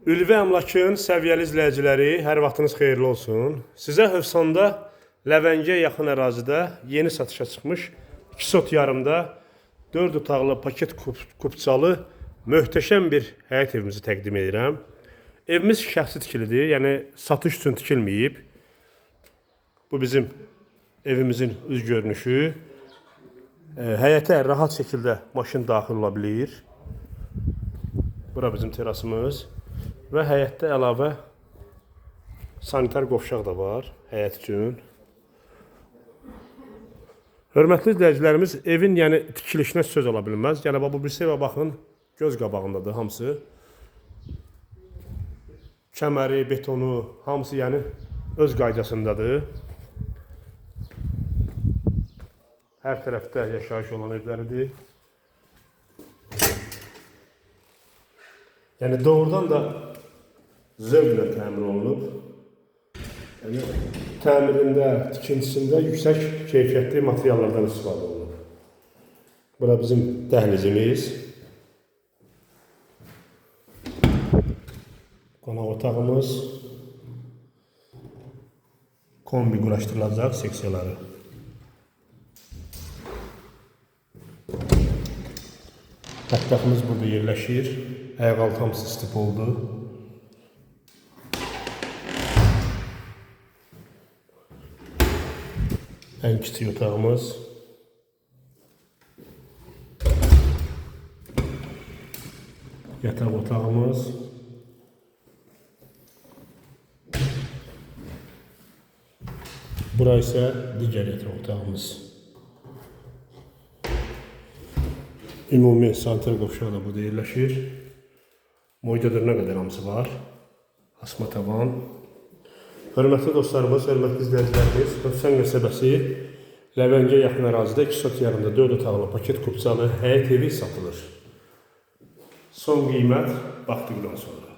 Ülvi Əmlakın səviyyəli izləyiciləri, hər vaxtınız xeyirli olsun. Sizə Hövsanda Ləvəngə yaxın ərazidə yeni satışa çıxmış 2 sot yarımda 4 otaqlı paket kupçalı möhtəşəm bir həyət evimizi təqdim edirəm. Evimiz şəxsi tikilidir, yəni satış üçün tikilməyib. Bu bizim evimizin üz görünüşü. Həyətə rahat şəkildə maşın daxil ola bilir. Bura bizim terasımız və həyətdə əlavə sanitar qovşaq da var həyət üçün. Hörmətli izləyicilərimiz, evin yəni tikilişinə söz ola bilməz. Yəni bax bu birisi evə baxın, göz qabağındadır hamısı. Kəməri, betonu, hamısı yəni öz qaydasındadır. Hər tərəfdə yaşayış olan evləridir. Yəni doğrudan da zövqlə təmir olunub. Yəni təmirində, tikintisində yüksək keyfiyyətli materiallardan istifadə olunub. Bura bizim dəhlizimiz. Qonaq otağımız. Kombi quraşdırılacaq seksiyaları. Mətbəximiz burada yerləşir. Ayaqaltı hamısı istipoldur. Ən kiçik otağımız. Yataq otağımız. Bura isə digər yataq otağımız. Ümumi sanitar qovşağı da burada yerləşir. Moydadır nə qədər hamısı var. Asma tavan. Hörmətli dostlarımız, hörmətli izləyicilərimiz, Hövsən qəsəbəsi Ləvəngə yaxın ərazidə 2 sot yarımda 4 otaqlı paket kupçalı həyət evi satılır. Son qiymət baxdıqdan sonra.